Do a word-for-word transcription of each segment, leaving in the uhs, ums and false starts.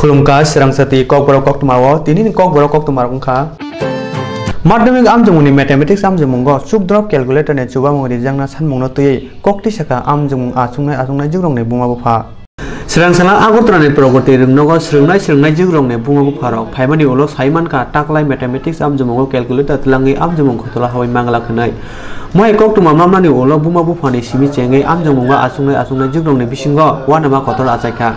Khulumkha, swrangsa twi kokborok koktwma o tinini kokborok koktwma rok wngkha. Madhyamik amjongmungni mathematics amjongmungo chukdrop calculator ni chubamung rijakna sanmungno twiwi koktwi sakha amjongmung achuknai achuknai jugrokni buma bupha. Swrangsa Agartala ni Pragati Rwngnogo swrwngnai swrwngnai jugrokni buma bupharok phaimani ulo sai mankha taklai mathematics amjongmungo calculator twlangwi amjongmung khotolo hawi mangla khwnwi. Mohai koktwma mamnani ulo buma buphani simi chengwi amjongmungo achuknai achuknai jugrokni bisingo uanama kotor achaikha.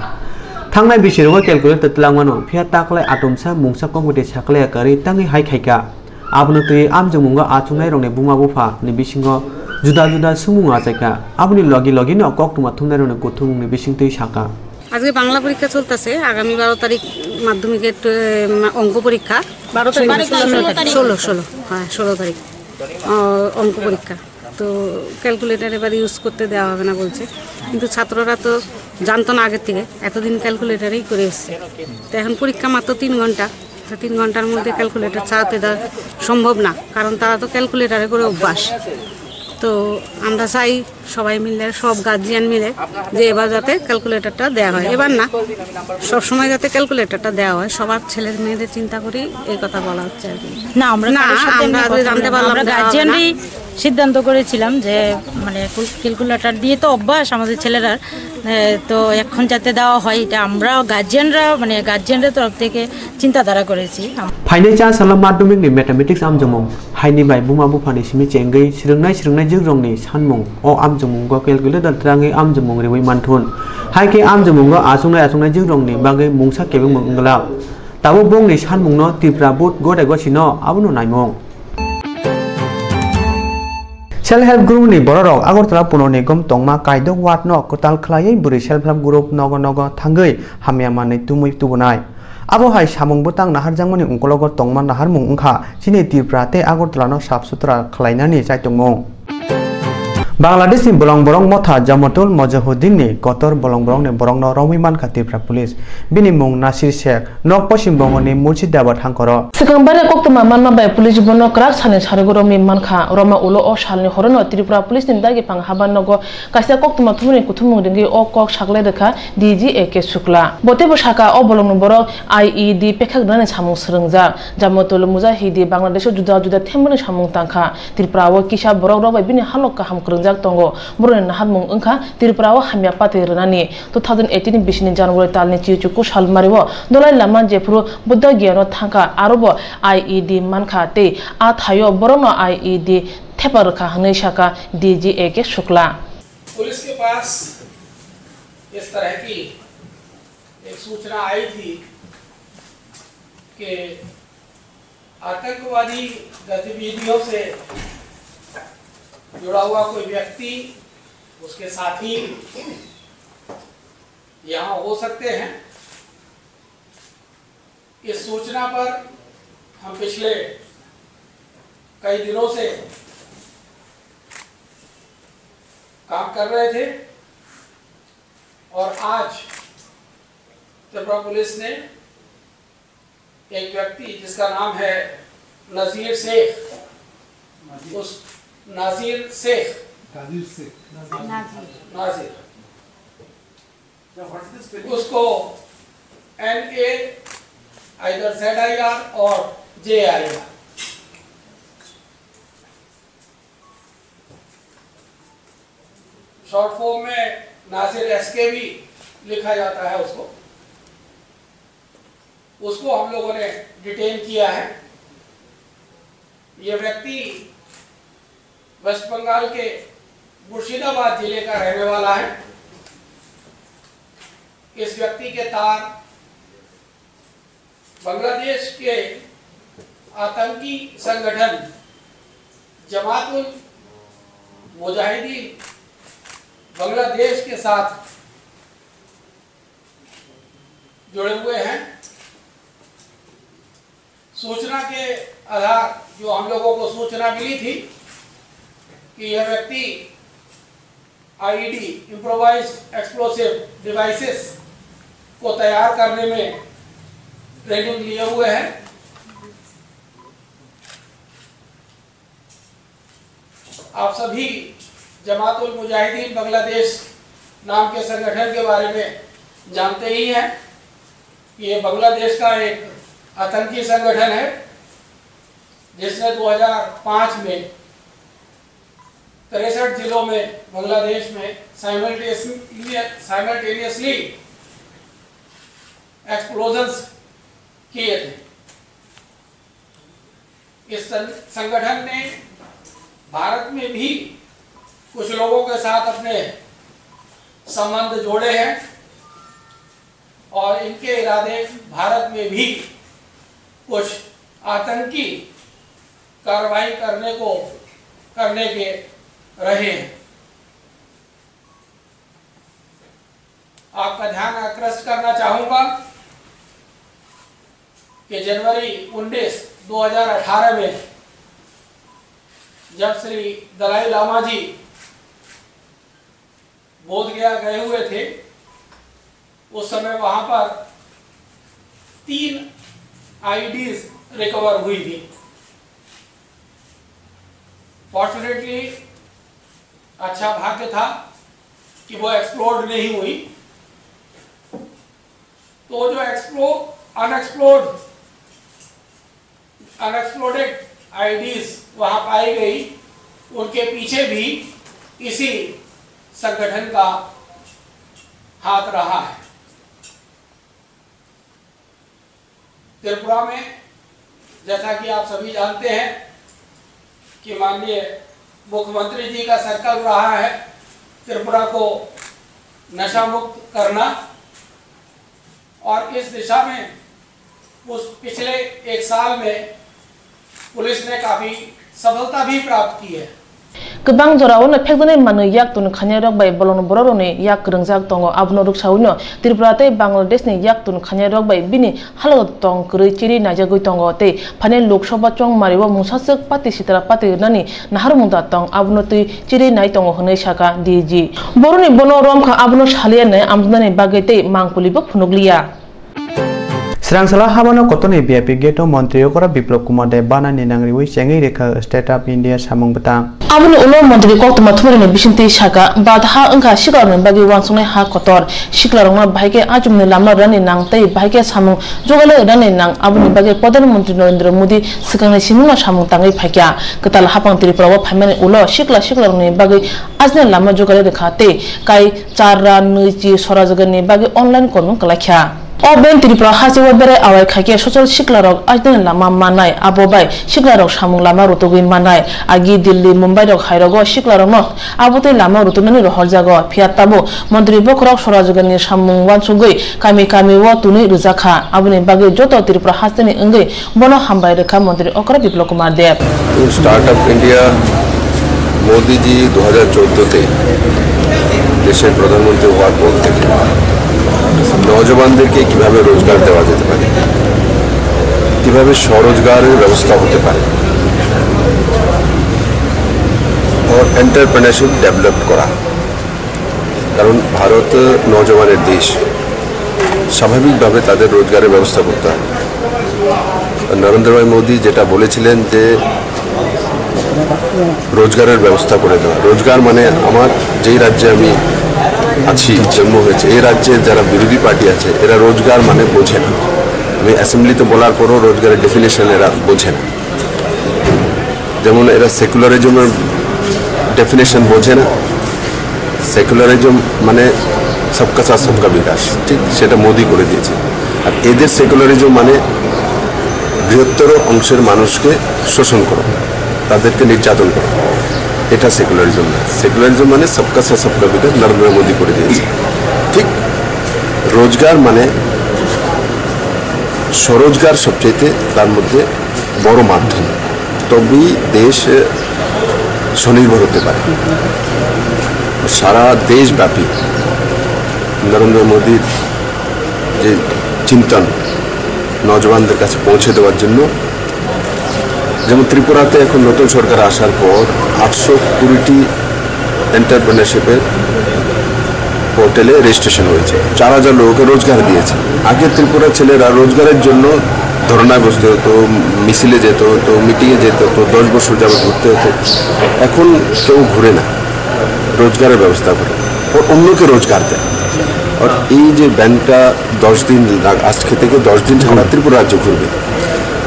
Thangnai bisirogo calculator twlangmano, phiya taklai atomsa mungsa kokbiti saklaiya kwrwi tangwi hai khaikha. Abono twiwi amjongmungo achuknairokni buma bupha ni bisingo juda juda swngmung achaikha. Aboni logi logino koktwma thumnairokni kuthumungni bisingtwi sakha. আজকে বাংলা পরীক্ষা চলতেছে, আগামী বারো তারিখ মাধ্যমিকের, এ, অঙ্ক পরীক্ষা। বারো তারিখ, ষোলো তারিখ। ষোলো, ষোলো, হ্যাঁ, ষোলো তারিখ। আহ, অঙ্ক পরীক্ষা। তো ক্যালকুলেটর এবার ইউজ করতে দেওয়া হবে না বলছে, কিন্তু ছাত্ররা তো জানতো না আগের থেকে, এতদিন ক্যালকুলেটরেই করে এসছে। তো এখন পরীক্ষা মাত্র তিন ঘন্টা, তো তিন ঘন্টার মধ্যে ক্যালকুলেটর চালাতে দেওয়া সম্ভব না, কারণ তারা তো ক্যালকুলেটরে করে অভ্যাস। তো আমরা চাই সবাই মিলে, সব গার্জিয়ান মিলে, যে এবার যাতে ক্যালকুলেটরটা দেওয়া হয়, এবার না, সব সময় যাতে ক্যালকুলেটরটা দেওয়া হয়, সবার ছেলে মেয়েদের চিন্তা করি এই কথা বলা হচ্ছে আর কি। না, আমরা না, কারোর সাথে আমরা এমনি আজকে কথা জানতে বলি না। পারলাম আমরা না, গার্জিয়ানরাই সিদ্ধান্ত করেছিলাম যে, মানে, কুল-, ক্যালকুলেটর দিয়ে তো অভ্যাস আমাদের ছেলেরা, এ, তো এখন যাতে দেওয়া হয়, এটা আমরা গার্জিয়ানরা, মানে, গার্জিয়ানদের তরফ থেকে চিন্তাধারা করেছি। Phainai cha salo madhyamik ni mathematics amjongmung haini bai buma buphani simi chengwi swrwngnai swrwngnai jugrokni sanmung o amjongmungo calculator twlangwi amjongmung riwi manthun. Hai khe amjongmungo achuknai achuknai jugrokni bagwi mungsa kebengmung wngla. Tabuk bongni sanmungno Tripura Board gode gosino abono naimung. Self Help Group ni bororok Agartala Puno Nigom tongma Kaidok Ward no kwtal khlaiwi bwrwi Self Help Group nogo nogo thangwi hamya manwi tumwi tubunai. Abo hai samung bwtang naharjakmani ungkologo tongma naharmung wngkha chini Tripura tei Agartala no sap sutra khlainani chaitongmung. Bangladesh ni bolong borok motha Jamatul Mujahideen ni kotor bolong borok ni borok no romwi mankha Tripura Police. Bini mung Nasir Sheikh, nok Poschim Bongo ni Murshidabad hangkoro. Swkang bare koktwma manma bai police bono kwrak salni sarigwi romwi mankha. Roma ulo o salni horono Tripura Police ni dagi phang haba nogo kaisa koktwma thumani kuthumung ringwi o kok saklai rwkha D G A K Shukla. Bo teibo saka o bolongni borok I E D pekhak rwnani samung swrwngjak. Jamatul Mujahideen Bangladesh o juda juda themani samung tangkha. Tripura o kisa borok rok bai bini halok kaham kwrwngjak tongo. Borokni naharmung wngkha Tripura o hamya pate rwnani. Two thousand eighteen bisini January talni chichu kusalmari o Dalai Lama jephuru Buddha Gyan o thangkha, aro bo I E D mankha tei a thaio borokno I E D thepa rwkha hwnwi sakha D G A K Shukla. Police के पास इस तरह की एक सूचना आई थी कि आतंकवादी गतिविधियों से जुड़ा हुआ कोई व्यक्ति, उसके साथी यहाँ हो सकते हैं। इस सूचना पर हम पिछले कई दिनों से काम कर रहे थे और आज त्रिपुरा पुलिस ने एक व्यक्ति जिसका नाम है नजीर शेख, उस नाजिर शेख, नाजिर शेख। नाजिर। नाजिर। उसको N A, either Z I R और J I R, short form में नासिर S K भी लिखा जाता है उसको, उसको हम लोगों ने डिटेन किया है। ये व्यक्ति वेस्ट बंगाल के मुर्शिदाबाद जिले का रहने वाला है। इस व्यक्ति के तार बांग्लादेश के आतंकी संगठन जमातुल मुजाहिदीन बांग्लादेश के साथ जुड़े हुए हैं। सूचना के आधार जो हम लोगों को सूचना मिली थी कि यह व्यक्ति I E D, improvised explosive devices को तैयार करने में ट्रेनिंग लिए हुए हैं। आप सभी जमातुल मुजाहिदीन बांग्लादेश नाम के संगठन के बारे में जानते ही हैं। ये बांग्लादेश का एक आतंकी संगठन है, जिसने दो हज़ार पाँच में तिरसठ जिलों में बांग्लादेश में साइमल्टेनियसली, साइमल्टेनियसली एक्सप्लोजन्स किए थे। इस सं-, संगठन ने भारत में भी कुछ लोगों के साथ अपने संबंध जोड़े हैं और इनके इरादे भारत में भी कुछ आतंकी कार्रवाई करने को, करने के रहे हैं। आपका ध्यान आकृष्ट करना चाहूंगा कि जनवरी उन्नीस, दो हज़ार अठारह में जब श्री दलाई लामा जी बोधगया गए हुए थे, उस समय वहां पर तीन आईईडीज रिकवर हुई थी। फॉर्चुनेटली, अच्छा भाग्य था कि वो एक्सप्लोड नहीं हुई। तो जो एक्सप्लो अनएक्सप्लोर्ड अनएक्सप्लोडेड आईईडीज वहां पाई गई, उनके पीछे भी इसी संगठन का हाथ रहा है। त्रिपुरा में, जैसा कि आप सभी जानते हैं कि माननीय मुख्यमंत्री जी का संकल्प रहा है त्रिपुरा को नशा मुक्त करना, और इस दिशा में उस पिछले एक साल में पुलिस ने काफी सफलता भी प्राप्त की है। Kwbang jorao no phekjaknai manwi yak tun khainai rok bai bolong borok rokni yak kwrwngjak tongo. Abono rwksaui no Tripura tei Bangladesh ni yak tun khainai rok bai bini halok tong kwrwi chiri naijagwi tongo tei phainai Lok Sabha chongmari o mungsaswk party sitra party rwnani naharmung da tong, abono twi chiri nai tongo hwnwi saka D G. Boroni bono romkha, abono saliya nai amjwnani bagwi tei mangpuli bo phunukliya. Srangsala habano kotorni V I P gate-o Montri Okra Biplop Kumar Deb banani nangriwi chengwi rikha State of India samung bwtang. Aboni ulo Montri koktwma Thumarani bisingtwi saka, Bharat ha wngkha siklarokni bagwi uansuknai ha kotor. Siklarokno bahai khe achukni lama rwnani nang tei bahai khe samung jugalai rwnani nang. Aboni bagwi Pradhan Montri Narendra Modi swkangni simingno samung tangwi phaikha. Kwtal haphang Tripura-o phaimani ulo sikla siklarokni bagwi ajina lama jugalai rwkha tei kai char ra nwi chi sora jugalni bagwi online kormung kwlaikha. O ben Tripura hasteo berai awai khaikhe sochol siklarok ajinani lama mannai, abo bai siklarok samung lama rutugwi mannai. Agi Delhi, Mumbai rok hairogo siklarokno abotwi lama rutunani rohorjago. Phiya tabuk montri bokhorok sora jugalni samung uansugwi kami kami o tunwi rwjakha. Aboni bagwi joto Tripura hasteni wngwi bono hambai rwkha Montri Okra Biplop Kumar Deb. Start up India মোদিজি দু হাজার চোদ্দোতে দেশের প্রধানমন্ত্রী হওয়ার পর থেকে নওজওয়ানদেরকে কিভাবে রোজগার দেওয়া যেতে পারে, কিভাবে স্বরোজগারের ব্যবস্থা হতে পারে, ও এন্টারপ্রেনারশিপ ডেভেলপ করা, কারণ ভারত নওজওয়ানের দেশ, স্বাভাবিকভাবে তাদের রোজগারের ব্যবস্থা করতে হবে। নরেন্দ্র ভাই মোদী যেটা বলেছিলেন যে রোজগারের ব্যবস্থা করে দেওয়া, রোজগার মানে আমার যেই রাজ্যে আমি আছি, জন্ম হয়েছে, এই রাজ্যে যারা বিরোধী পার্টি আছে, এরা রোজগার মানে বোঝে না। আমি অ্যাসেম্বলিতে বলার পরও রোজগারের ডেফিনেশন এরা বোঝে না। যেমন এরা সেকুলারিজমের ডেফিনেশন বোঝে না। সেকুলারিজম মানে সবকা সাথ সবকা বিকাশ, ঠিক সেটা মোদি করে দিয়েছে। আর এদের সেকুলারিজম মানে বৃহত্তর অংশের মানুষকে শোষণ করো, তাদেরকে নির্যাতন করো, এটা সেকুলারিজম না। সেকুলারিজম মানে সবকা সাথ সবকা বিকাশ নরেন্দ্র মোদি করে দিয়েছে। ঠিক রোজগার মানে স্বরোজগার সবচাইতে তার মধ্যে বড় মাধ্যম, তবেই দেশ, এ, স্বনির্ভর হতে পারে। সারা দেশব্যাপী নরেন্দ্র মোদীর যে চিন্তন নওজওয়ানদের কাছে পৌঁছে দেওয়ার জন্য, যেমন ত্রিপুরাতে এখন নতুন সরকার আসার পর আটশো কুড়িটি এন্টারপ্রেনারশিপের পোর্টালে রেজিস্ট্রেশন হয়েছে, চার হাজার লোককে রোজগার দিয়েছে। আগে ত্রিপুরা ছেলেরা রোজগারের জন্য ধর্নায় বসতে হতো, মিছিলে যেতে হতো, মিটিংয়ে যেতে হতো, দশ বছর যাবত ঘুরতে হতো। এখন কেউ ঘুরে না, রোজগারের ব্যবস্থা করে, ও অন্যকে রোজগার দেয়। আর এই যে ব্যান্ডটা দশ দিন লাগ-, আজকে থেকে দশ দিন সারা হুম। ত্রিপুরা রাজ্য ঘুরবে।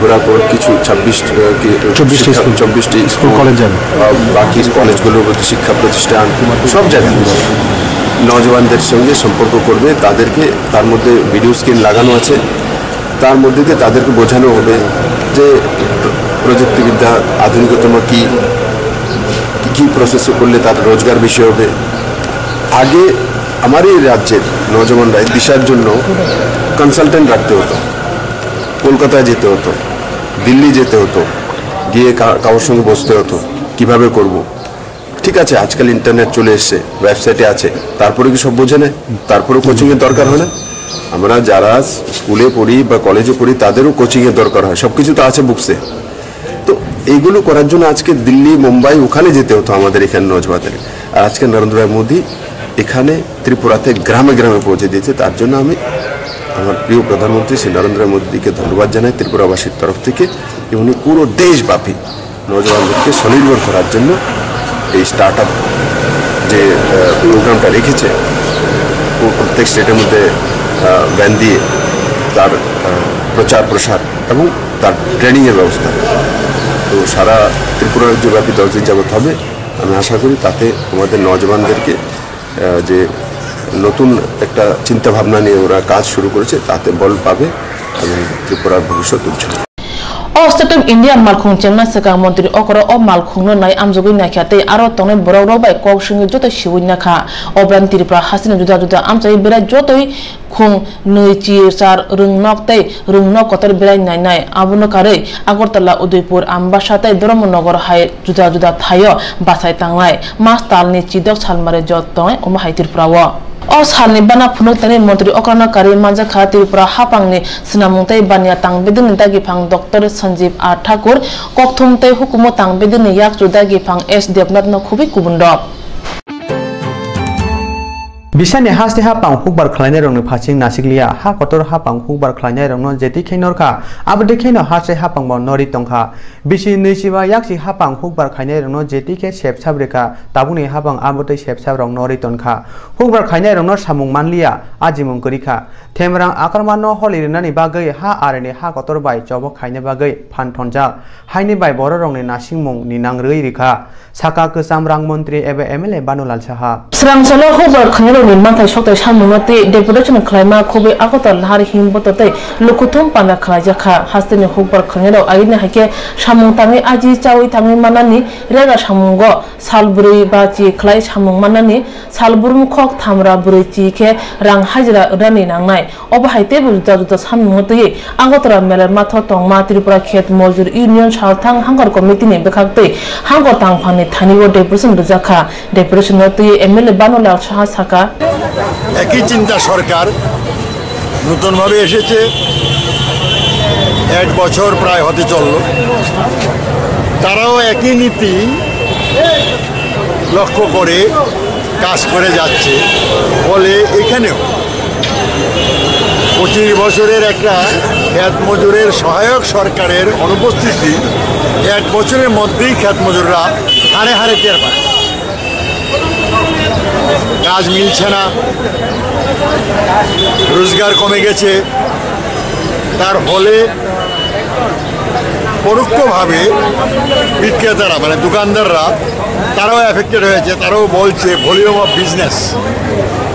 ঘোরার পর কিছু ছাব্বিশ, আহ, কি, চব্বিশটি শিক্ষা-, স্কুল। চব্বিশটি স্কুল, স্কুল, কলেজ যাবে। আহ, বাকি কলেজগুলোর মধ্যে শিক্ষা প্রতিষ্ঠান, সব জায়গায় নওজওয়ানদের সঙ্গে সম্পর্ক করবে, তাদেরকে, তার মধ্যে ভিডিও স্ক্রিন লাগানো আছে, তার মধ্যে দিয়ে তাদেরকে বোঝানো হবে যে প্র-, প্রযুক্তিবিদ্যা, আধুনিকতম কি, কি প্রসেসে করলে তার রোজগার বেশি হবে। আগে আমার এই রাজ্যের নওজওয়ানরা এই দিশার জন্য কনসালটেন্ট রাখতে হতো, কলকাতায় যেতে হতো, দিল্লি যেতে হতো, গিয়ে কা-, কারোর সঙ্গে বসতে হতো, কিভাবে করব। ঠিক আছে, আজকাল ইন্টারনেট চলে এসছে, ওয়েবসাইটে আছে, তারপরে কি সব বোঝে না? তারপরে কোচিংয়ের দরকার হয় না? আমরা যারা স্কুলে পড়ি বা কলেজে পড়ি, তাদেরও কোচিংয়ের দরকার হয়, সব কিছু তো আছে বুকসে। তো এইগুলো করার জন্য আজকে দিল্লি, মুম্বাই, ওখানে যেতে হতো আমাদের এখানে নওজওয়ানদের। আর আজকে নরেন্দ্র ভাই মোদী এখানে ত্রিপুরাতে গ্রামে গ্রামে পৌঁছে দিয়েছে, তার জন্য আমি আমার প্রিয় প্রধানমন্ত্রী শ্রী নরেন্দ্র মোদীকে ধন্যবাদ জানাই ত্রিপুরাবাসীর তরফ থেকে। এবং উনি পুরো দেশব্যাপী নওজওয়ানদেরকে স্বনির্ভর করার জন্য এই স্টার্ট আপ যে, আহ, প্রোগ্রামটা রেখেছে, ও প্রত্যেক স্টেটের মধ্যে, আহ, ভ্যান দিয়ে তার, আহ, প্রচার প্রসার এবং তার ট্রেনিংয়ের ব্যবস্থা। তো সারা ত্রিপুরা রাজ্যব্যাপী দশ দিন যাবত হবে। আমি আশা করি তাতে আমাদের নওজওয়ানদেরকে, আহ, যে নতুন একটা চিন্তাভাবনা নিয়ে ওরা কাজ শুরু করেছে, তাতে বল পাবে এবং ত্রিপুরার ভবিষ্যৎ উজ্জ্বল। O State of India malkhung chengna swkang montri okoro o malkhungno nai amjogwi naikha tei aro tongnai borokrok bai kok swngwi joto siui nakha. Obrani Tripura hasteni juda juda amchai berai jotoi khung nwi chi char rwngnok tei rwngnok kotor berai nainai. Abono karwi Agartala, Udaipur, Ambasa tei Dharmanagar hai juda juda thaio bachai tangnai. Mas talni chidok salmari jot tongnai omo hai Tripura o. O salni bana phunuk tani montri okrana karwi manjakha Tripura haphangni swnamung tei baniya tangbedini dagiphang Doctor Sanjeev R Thakur, kokthum tei hukumu tangbedini yakchu dagiphang S Debnath no khubui kubun rok. Bisani haste haphang hukbar khlainairokni phasing nasikliya, ha kotor haphang hukbar khlainairokno jeti khe norkha, abotwi kheno haste haphangbo nori tongkha. Bisi nwi chiba yaksi haphang hukbar khainairokno jeti khe sepsap rikha, tabukni haphang abotwi sepsaprok nori tonkha. Hukbar khainairokno samung manliya, ajimung kwrwikha. Themrang Akrmano holi rwnani bagwi ha arini ha kotor bai chobok khaina bagwi phan thonjak. Haini bai bororokni nasingmung ninang rwi rikha. Saka kwcham rang montri eba M L A Banulal Saha. Swrangchalo hukbar khwnairokni manthai sokthai samungno tei deputation khlaima khubui Agartala nahar himboto tei lukuthum panda khlaijakha. Hasteni hukbar khwnairok agini hai khe samung tangwi aji chawi tangwi manani rega samungo sal bwrwi ba chi khlai samung manani sal brum khok thamra bwrwi chi khe rang hajra rwnani nangnai. Obo hai teibo juda juda samungno twiwi Agartala Melar matho tongma Tripura Khet Mojdur Union Salthang Hangkor Committee ni bwkhaktwi Hangkor Tangphangni thani o deputation rwjakha. Deputation no twiwi M L A Banulal Saha saka. একই চিন্তা সরকার নতুনভাবে এসেছে, এক বছর প্রায় হতে চলল, তারাও একই নীতি লক্ষ্য করে কাজ করে যাচ্ছে। ফলে এখানেও পঁচিশ বছরের একটা খ্যাত মজুরের সহায়ক সরকারের অনুপস্থিতি এক বছরের মধ্যেই খ্যাত মজুররা হাড়ে হাড়ে টের পায়। কাজ মিলছে না, রোজগার কমে গেছে, তার ফলে পরোক্ষভাবে বিক্রেতারা, মানে দোকানদাররা, তারাও এফেক্টেড হয়েছে, তারাও বলছে ভলিউম অফ বিজনেস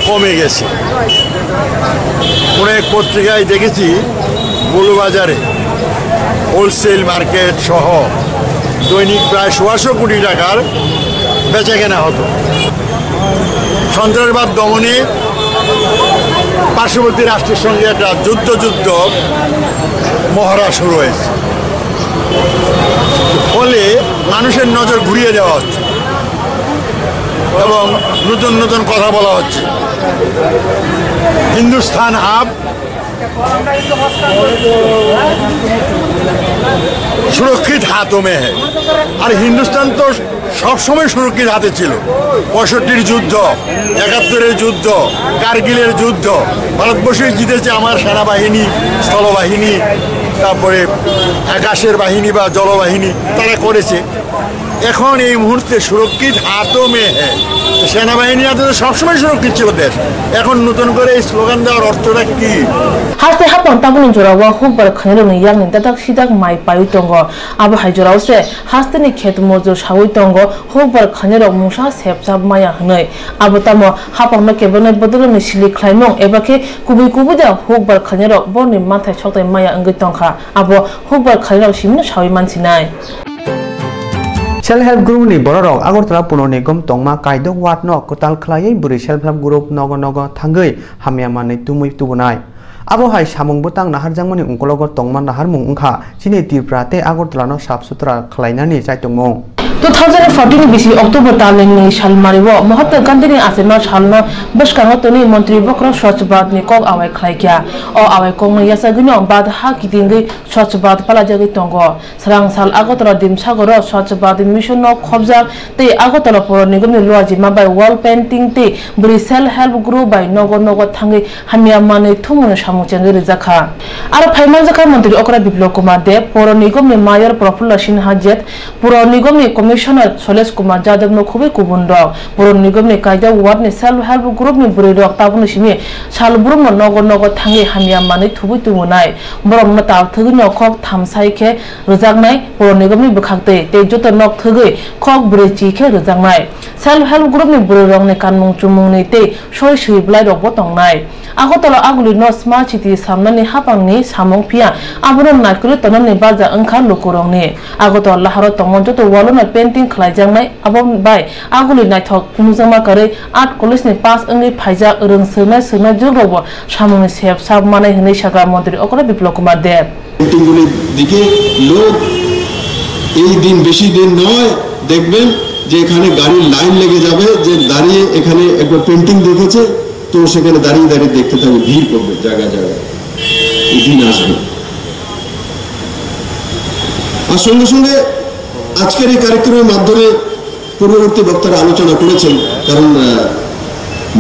কমে গেছে। কোনো এক পত্রিকায় দেখেছি, মৌলবাজারে হোলসেল মার্কেট সহ দৈনিক প্রায় সোয়াশো কোটি টাকার বেচাকেনা হতো। সন্ত্রাসবাদ দমনে পার্শ্ববর্তী রাষ্ট্রের সঙ্গে একটা যুদ্ধ যুদ্ধ মহড়া শুরু হয়েছে। ফলে মানুষের নজর ঘুরিয়ে দেওয়া হচ্ছে এবং নতুন নতুন কথা বলা হচ্ছে। হিন্দুস্তান আব সুরক্ষিত হাতোমে হ্যায়। আর হিন্দুস্তান তো সবসময় সুরক্ষিত হাতে ছিল। পঁয়ষট্টির যুদ্ধ, একাত্তরের যুদ্ধ, কার্গিলের যুদ্ধ, ভারতবর্ষে জিতেছে আমার সেনাবাহিনী, স্থলবাহিনী, তারপরে আকাশের বাহিনী বা জলবাহিনী, তারা করেছে। এখন এই মুহূর্তে সুরক্ষিত হাতও মে হে। সেনাবাহিনী হাতে তো সবসময় সুরক্ষিত ছিল দেশ। এখন নতুন করে এই স্লোগান দেওয়ার অর্থটা কি? Haste hapang tabukni jorao hukbar khainarokni yakni dadak sidak mai paiwi tongo. Abo hai jorao se hasteni khet mojor saui tongo, hukbar khainarok mungsa sepsa maya hwnwi. Abo tamo hapangno kebengwi bodolni sili khlaimung eba khe kubui kubui da hukbar khainarok borni manthai sokthai maya wngwi tongkha. Abo hukbar khairok simino sawi mansinai. Self Help Group ni bororok Agartala Puro Nigom tongma Kaidok Ward no kwtal khlaiwi bwrwi Self Help Group nogo nogo thangwi hamya manwi tumwi tubunai. Abo hai samung bwtang naharjakmani ungkologo tongma naharmung wngkha chini Tripura tei Agartala no sap sutra khlainani chaitongmung. Two thousand fourteen bisi October talni salmario Mahatma Gandhini achaima salno bwskango tonwi Montri bokhorok Swachh Bharat ni kok awai khlaikha. O awai kokno yachagwino bad ha kitingwi Swachh Bharat palajagwi tongo. Srang sal Agartala Dimsagoro Swachh Bharat Mission no khobjak tei Agartala Puro Nigom ni luajima bai wall painting tei bwrwi Self Help Group bai nogo nogo thangwi hamya manwi thumuni samung chengwi rijak kha. Aro phai manjakha Montri okra Biplab Kumar Deb, Puro Nigom ni Mayor Prafulla Sinha Jet, Puro Nigom ni Commissioner Shailesh Kumar Jadab no khubui kubun rok. Puro Nigom ni Kaidok Ward ni Self Help Group ni bwrwi rok tabukni simi sal brum no nogo nogo thangwi hamya manwi thubui tumunai. Borok no tal thwgwi no khok thamsai khe rwjaknai Puro Nigom ni bwkhak twi tei joto nok thwgwi khok bwrwi chi khe rwjaknai. Self Help Group ni bwrwi rok ni kanmung chumung ni tei soi swi bwlai rok bo tongnai. Agartala aguli no Smart City samnani hapang ni samung phiya abono naikolwi tongnani barja wngkha lukurok ni. Agartala laharo tongma joto wall no painting khlaijaknai abo bai aguli naithok nukjakma kwrwi art college ni pass wngwi phaijak rwng swrwnai swrwnai jwk rok bo samung ni sep sap manai hwnwi sakha Montri okra Biplab Kumar Deb. পেইন্টিংগুলির দিকে লোক এই দিন বেশি দিন নয়, দেখবেন যে এখানে গাড়ির লাইন লেগে যাবে, যে দাঁড়িয়ে এখানে একবার পেইন্টিং দেখেছে, তো সেখানে দাঁড়িয়ে দাঁড়িয়ে দেখতে থাকবে, ভিড় করবে জায়গায় জায়গায়। এই দিন আসবে। আর সঙ্গে সঙ্গে আজকের এই কার্যক্রমের মাধ্যমে পূর্ববর্তী বক্তারা আলোচনা করেছেন, কারণ, আহ,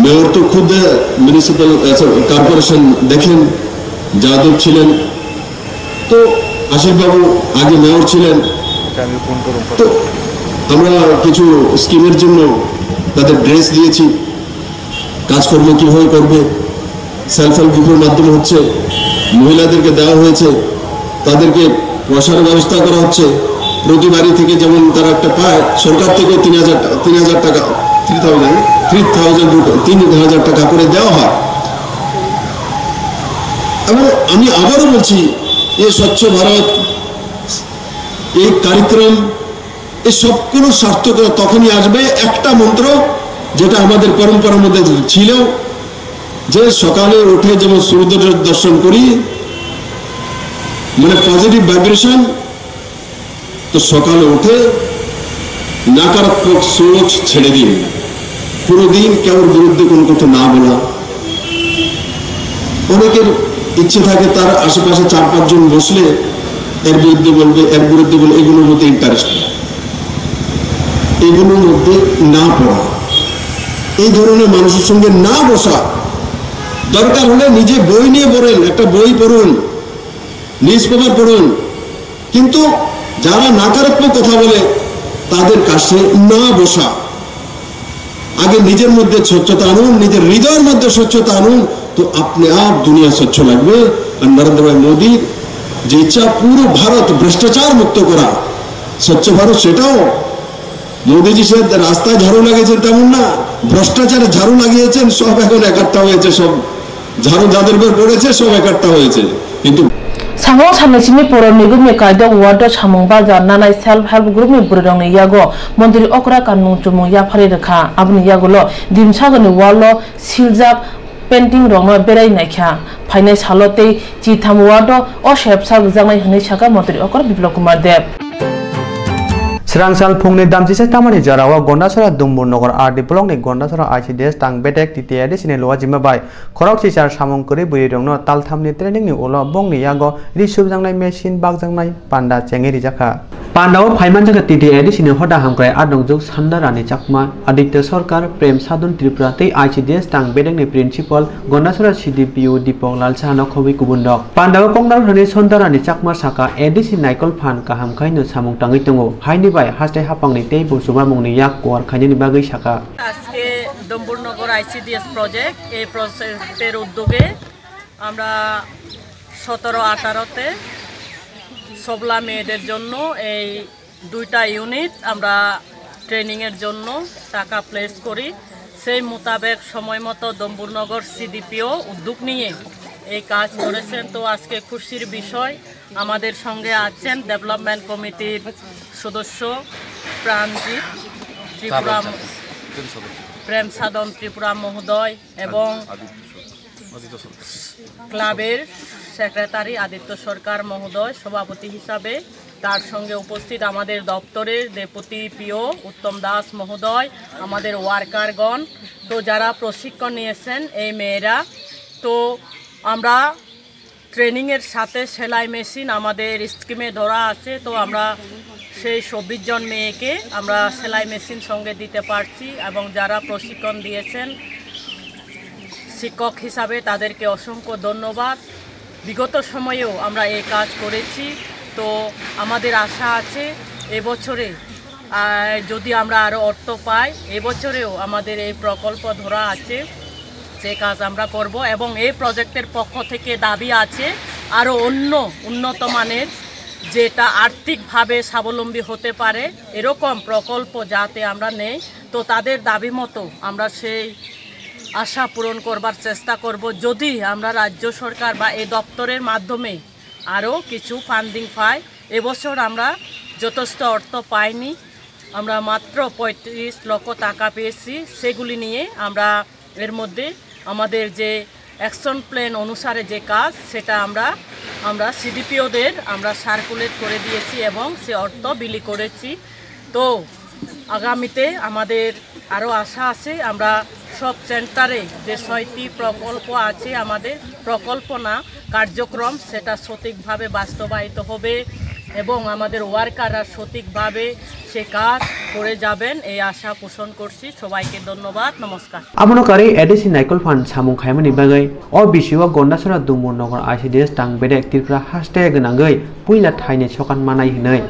মেয়র তো খুদ, আহ, মিউনিসিপ্যাল, আহ, সরি, কর্পোরেশন দেখেন, যাদব ছিলেন, তো আশিস বাবু আগে মেয়র ছিলেন। তো আমরা কিছু স্কিমের জন্য তাদের ড্রেস দিয়েছি, কাজকর্ম কিভাবে করবে, সেলফ হেল্প গ্রুপের মাধ্যমে হচ্ছে, মহিলাদেরকে দেওয়া হয়েছে, তাদেরকে পয়সার ব্যবস্থা করা হচ্ছে। প্রতি বাড়ি থেকে যেমন তারা একটা পায়, সরকার থেকেও তিন হাজার টা-, তিন হাজার টাকা, three thousand, three thousand rupee, তিন হাজার টাকা করে দেওয়া হয়। এবং আমি আবারও বলছি, এই স্বচ্ছ ভারত, এই কার্যক্রম, এই সবগুলো সার্থকতা তখনই আসবে একটা মন্ত্র, যেটা আমাদের পরম্পরার মধ্যে ছিল, যে সকালে উঠে যেমন সূর্য দর্শন করি, মানে পজিটিভ ভাইব্রেশন, তো সকালে উঠে নাকারাত্মক সোচ ছেড়ে দিন, পুরো দিন কেউর বিরুদ্ধে কোনো কথা না বলা। অনেকের ইচ্ছে থাকে তার আশেপাশে চার পাঁচজন বসলে এর বিরুদ্ধে বলবে, এর বিরুদ্ধে বলবে, এগুলোর মধ্যে ইন্টারেস্ট নেই। এগুলোর মধ্যে না পড়া, এই ধরনের মানুষের সঙ্গে না বসা। দরকার হলে নিজে বই নিয়ে পড়েন, একটা বই পড়ুন, নিউজ পেপার পড়ুন, কিন্তু যারা নাকারাত্মক কথা বলে তাদের কাছে না বসা। আগে নিজের মধ্যে স্বচ্ছতা আনুন, নিজের হৃদয়ের মধ্যে স্বচ্ছতা আনুন, তো আপনি আপ দুনিয়া স্বচ্ছ লাগবে। আর নরেন্দ্র ভাই মোদীর যে ইচ্ছা পুরো ভারত ভ্রষ্টাচার মুক্ত করা, স্বচ্ছ ভারত, সেটাও মোদীজি সে রাস্তায় ঝাড়ু লাগিয়েছেন তেমন না, ভ্রষ্টাচারে ঝাড়ু লাগিয়েছেন, সব এখন একাট্টা হয়েছে, সব ঝাড়ু যাদের উপর পড়েছে সব একাট্টা হয়েছে। কিন্তু Samung salni simi Puro Nigom ni Kaidok ward o samung barja nanai self help group ni bwrwi rok ni yago montri okra kanmung chumung yapharwi rwkha. Aboni yagulo Dimsagor ni wall o siljak painting rokno berai naikha. Phainai salo tei chitham ward o o sepsa rwjaknai hwnwi sakha montri okra Biplab Kumar Deb. Swrangchal phungni damchisa tamani jorao Gondasora Dumbur Nogor R D block ni Gondasora I C D S tang bedek T T A D C ni luajima bai khorok chichar samung kwrwi bwrwi rokno talthamni training ni ulo bongni yago ri subjaknai machine bakjaknai panda chengwi rijakha. Pandao phaimanjakha T T A D C ni hoda hamkrai adongjuk Sanda Rani Chakma, Aditya Sarkar, Prem Sadun Tripura tei I C D S tang bedek ni principal Gondasora C D P O Dipok Lal Saha no khobwi kubun rok. Pandao koknarok thani Sanda Rani Chakma saka A D C naikol phan kaham khai no samung tangwi tongo. Haini bai haste hapangni tei bo chubamungni yak kuar khainani bagwi sakha. আজকে ডম্বুরনগর ICDS project, এই প্রজেক্টের উদ্যোগে আমরা সতেরো আঠারোতে সবলা মেয়েদের জন্য এই দুইটা ইউনিট আমরা ট্রেনিংয়ের জন্য টাকা প্লেস করি। সেই মোতাবেক সময় মতো ডম্বুরনগর সিডিপিও উদ্যোগ নিয়ে এই কাজ করেছেন। তো আজকে খুশির বিষয়, আমাদের সঙ্গে আছেন ডেভেলপমেন্ট কমিটির সদস্য প্রাণজিৎ ত্রিপুরা, প্রেম সাধন ত্রিপুরা মহোদয় এবং ক্লাবের সেক্রেটারি আদিত্য সরকার মহোদয় সভাপতি হিসাবে, তার সঙ্গে উপস্থিত আমাদের দপ্তরের ডেপুটি পিও উত্তম দাস মহোদয়, আমাদের ওয়ার্কারগণ, তো যারা প্রশিক্ষণ নিয়েছেন এই মেয়েরা, তো আমরা ট্রেনিংয়ের সাথে সেলাই মেশিন আমাদের স্কিমে ধরা আছে, তো আমরা সেই চব্বিশ জন মেয়েকে আমরা সেলাই মেশিন সঙ্গে দিতে পারছি এবং যারা প্রশিক্ষণ দিয়েছেন শিক্ষক হিসাবে তাদেরকে অসংখ্য ধন্যবাদ। বিগত সময়েও আমরা এই কাজ করেছি, তো আমাদের আশা আছে এবছরে, আহ, যদি আমরা আরও অর্থ পাই, এবছরেও আমাদের এই প্রকল্প ধরা আছে, যে কাজ আমরা করব। এবং এই প্রজেক্টের পক্ষ থেকে দাবি আছে আরও অন্য উন্নত মানের, যেটা আর্থিকভাবে স্বাবলম্বী হতে পারে এরকম প্রকল্প যাতে আমরা নেই। তো তাদের দাবি মতো আমরা সেই আশা পূরণ করবার চেষ্টা করব। যদি আমরা রাজ্য সরকার বা এই দপ্তরের মাধ্যমে আরও কিছু ফান্ডিং পাই, এবছর আমরা যথেষ্ট অর্থ পাইনি, আমরা মাত্র পঁয়ত্রিশ লক্ষ টাকা পেয়েছি। সেগুলি নিয়ে আমরা এর মধ্যে আমাদের যে অ্যাকশন প্ল্যান অনুসারে যে কাজ, সেটা আমরা আমরা সিডিপিওদের আমরা সার্কুলেট করে দিয়েছি এবং সে অর্থ বিলি করেছি। তো আগামীতে আমাদের আরও আশা আছে, আমরা সব সেন্টারে যে ছয়টি প্রকল্প আছে, আমাদের প্রকল্প না কার্যক্রম, সেটা সঠিকভাবে বাস্তবায়িত হবে এবং আমাদের ওয়ার্কাররা সঠিকভাবে সে কাজ করে যাবেন, এই আশা পোষণ করছি। সবাইকে ধন্যবাদ, নমস্কার। Abono karwi A D C Naikol Phan samung khaimani bagwi o bisio Gondasora Dumur Nogor I C D S tang bedek Tripura haste gwnangwi puila thaini sokan manai hwnwi